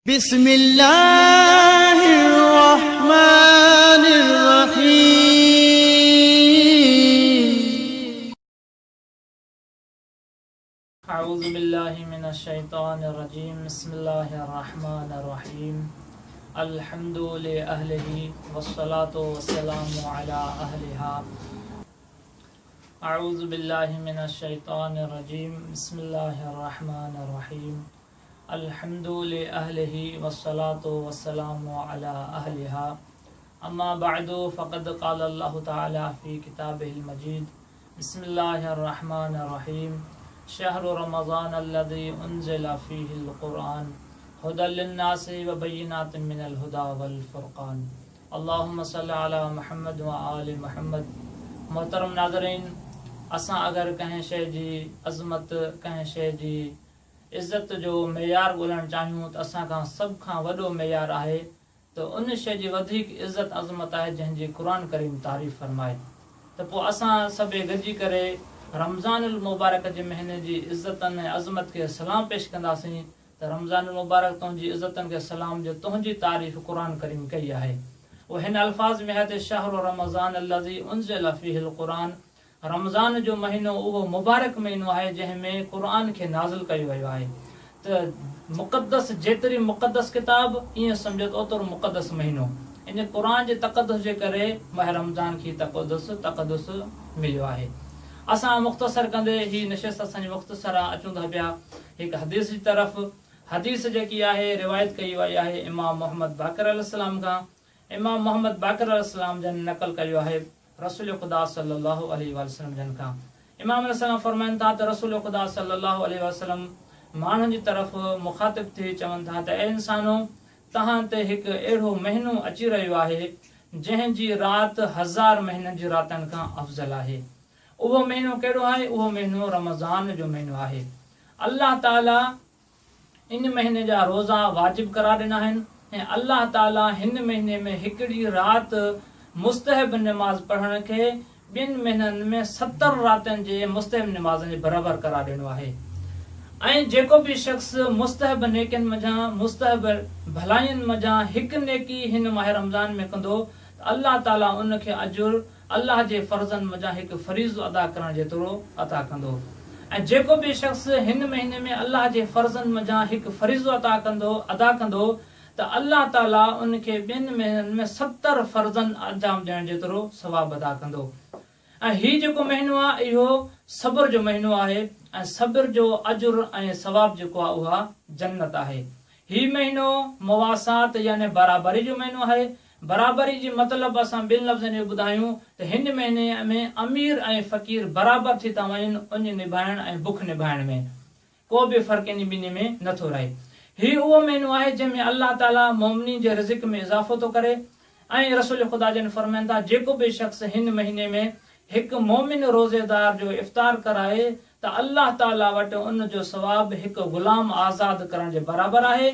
بسم الله الرحمن الرحيم. اعوذ بالله من الشيطان الرجيم بسم الله الرحمن الرحيم الحمد لأهله والصلاة والسلام على أهلها. اعوذ بالله من الشيطان الرجيم بسم الله الرحمن الرحيم الحمد لأهله والصلاة والسلام على أهلها. اما بعد فقد قال الله تعالى في كتابه المجيد بسم الله الرحمن الرحيم شهر رمضان الذي انزل فيه القرآن هدى للناس وبينات من الهدى والفرقان. اللهم صل على محمد وآل محمد. محترم ناظرين، اسان اگر ڪنهن شيء جي عظمت، ڪنهن شيء جي عزت جو معيار ڳولڻ چاهيون ته اسان کان سڀ کان وڏو معيار آهي ته ان شيء جي وڌيڪ عزت عظمت آهي جنهن جي قرآن ڪريم تعريف فرمائي. ته پوء اسان سڀئي گڏجي ڪري رمضان المبارڪ جي مهيني جي عزتن ۽ عظمت کي سلام پيش ڪنداسين ته رمضان المبارڪ تنهنجي عزتن کي سلام جو تنهنجي تعريف قرآن ڪريم ڪئي آهي. اهو هن الفاظ ۾ آهي ته شهر رمضان الذي انزل فيه القرآن، رمضان جو مهينو اهو مبارڪ مهينو آهي جنهن ۾ قرآن کي نازل ڪيو ويو آهي ته مقدس جيتري مقدس ڪتاب ائين سمجهو ته اوترو مقدس مهينو. ان قرآن جي تقدس جي ڪري ماه رمضان کي تقدس تقدس مليو آهي. اسان مختصر ڪندي هي نشست اسان جي مختصر آ اچون ٿا پيا هڪ حديث جي طرف. حديث جيڪي آهي روايت ڪئي وئي آهي امام محمد باقر عليه السلام کان. امام محمد باقر عليه السلام جن نقل ڪيو آهي رسول خدا صلي الله عليه واٰله وسلم جن کان. امام عليه السلام فرمائن ٿا ته رسول خدا صلي الله عليه واٰله وسلم ماڻهن جي طرف مخاطب ٿي چون ٿا ته اي انسانو! توهان تي هڪ اهڙو مهينو اچي رهيو آهي جنهن جي رات هزار مهينن جي راتن کان افضل آهي. اهو مهينو ڪهڙو آهي؟ اهو مهينو رمضان جو مهينو آهي. الله تعالي ان مهيني جا روزا واجب قرار ڏنا آهن ۽ الله تعالي هن مهيني ۾ هڪڙي رات مستحب نماز پڙهڻ کي ٻين مهينن ۾ 70 راتين جي مستحب نمازن جي برابر قرار ڏنو آهي ۽ جيڪو به شخص مستحب نيڪين منجهان مستحب ڀلائين منجهان هڪ نيڪي هن ماه رمضان ۾ ڪندو ته الله تعالي ان کي اجر الله جي فرضن منجهان هڪ فريضو ادا ڪرڻ جيترو عطا ڪندو ۽ جيڪو به شخص هن مهيني ۾ الله جي فرضن منجهان هڪ فريضو عطا ڪندو ادا ڪندو ته الله تعالي ان کي ٻين مهينن ۾ 70 فرضن انجام ڏيڻ جيترو ثواب عطا ڪندو ۽ هي جيڪو مهينو آهي اهو صبر جو مهينو آهي ۽ صبر جو اجر ۽ ثواب جيڪو آهي اها جنت آهي. هي مهينو مواسات يعني برابري جو مهينو آهي. برابري جي مطلب اسان ٻن لفظن ۾ ٻڌايون ته هن مهيني ۾ امير ۽ فقير برابر ٿي ٿا وڃن اڃ نڀائڻ ۽ بک نڀائڻ ۾ ڪو به فرق انهي ٻنهي ۾ نه ٿو رهي. هي اهو مهينو آهي جنهن ۾ الله تعالي مؤمنين جي رزق ۾ اضافو ٿو ڪري ۽ رسول خدا جن فرمائن ٿا جيڪو به شخص هن مهيني ۾ هڪ مؤمن روزيدار جو افطار ڪرائي ته الله تعالي وٽ ان جو ثواب هڪ غلام آزاد ڪرڻ جي برابر آهي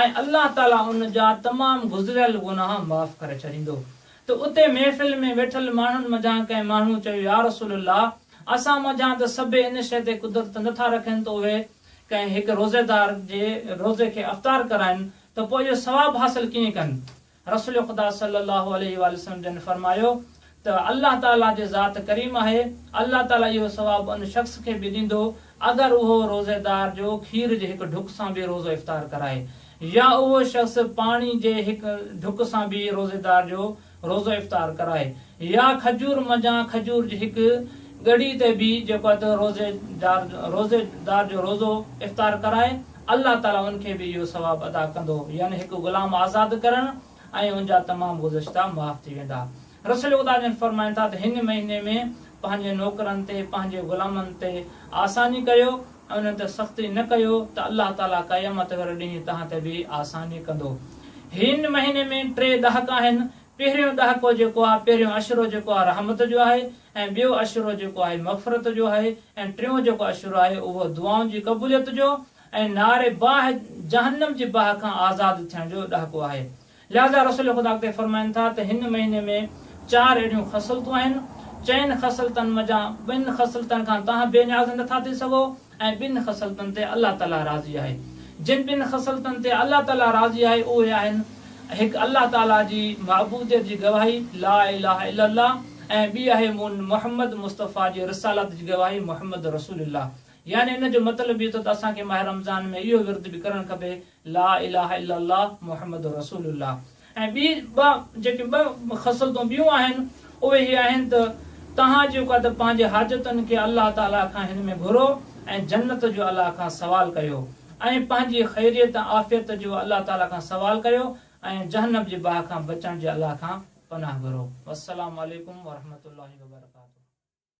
۽ الله تعالي ان جا تمام گذريل گناهه معاف ڪري ڇڏيندو. ته اتي محفل ۾ ويٺل ماڻهن منجهان ڪنهن ماڻهو چيو يا رسول الله! اسان منجهان ته سڀئي ان شيء تي قدرت نه ٿا رکن ته اهي ڪنهن هڪ روزيدار جي روزي کي افطار ڪرائن ته پوء اهو ثواب حاصل ڪيئن ڪن؟ رسول خدا صلّي اللّٰه عليه واٰله وسلّم جن فرمايو ته الله تعاليٰ جي ذات ڪريم آهي، الله تعاليٰ اهو ثواب ان شخص کي به ڏيندو اگر اهو روزيدار جو کير جي هڪ ڍڪ سان به روزو افطار ڪرائي يا اهو شخص پاڻي جي هڪ ڍڪ سان به روزيدار جو روزو افطار ڪرائي يا کجور منجهان کجور جي هڪ ڳڙي تي به جيڪو آهي ته روزيدار جو روزو افطار ڪرائي. الله تعاليٰ ان کي به اهو ثواب عطا ڪندو، يعني هڪ غلام آزاد ڪرڻ ۽ ان جا تمام گذشته معاف ٿي ويندا. رسول خدا جن فرمائن ٿا ته هن مهيني ۾ پنهنجي نوڪرن تي، پنهنجي غلامن تي آساني ڪيو ۽ انهن تي سختي نه ڪيو ته الله تعاليٰ قيامت واري ڏينهن توهان تي به آساني ڪندو. هن مهيني ۾ ٽي ڏهاڪا آهن، پهريون ڏهاڪو جيڪو آهي، پهريون عشرو جيڪو آهي رحمت جو آهي ۽ ٻيو عشرو جيڪو آهي مغفرت جو آهي ۽ ٽيون جيڪو عشرو آهي اهو دعائن جي قبوليت جو ۽ نار باهه، جهنم جي باهه، کان آزاد ٿيڻ جو ڏهاڪو آهي. لهذا رسول خدا اڳتي فرمائن ٿا ته هن مهيني ۾ چار اهڙيون خصلتون آهن، چئن خصلتن منجهان ٻن خصلتن کان توهان بي نياز نه ٿا ٿي سگهو ۽ ٻن خصلتن تي الله تعاليٰ راضي آهي. جن ٻن خصلتن تي الله تعاليٰ راضي آهي اهي آهن، هڪ الله تعاليٰ جي معبوديت جي گواهي، لا اله الا الله، ۽ ٻي آهي مون محمد مصطفيٰ جي رسالت جي گواهي، محمد رسول الله. يعني ان جو مطلب اهو ٿيو ته اسان کي ماه رمضان ۾ اهو ورد به ڪرڻ کپي، لا اله الا الله محمد رسول الله. ۽ ٻي ٻه جيڪي ٻه خصلتون ٻيون آهن اهي هي آهن ته توهان جيڪو آهي ته پنهنجي حاجتن کي الله تعالي کان هن ۾ گهرو ۽ جنت جو الله کان سوال ڪيو ۽ پنهنجي خيريت ۽ عافيت جو الله تعالي کان سوال ڪيو ۽ جهنم جي باهه کان بچڻ جي الله کان پناهه گهرو. والسلام عليڪم ورحمة الله وبرڪاته.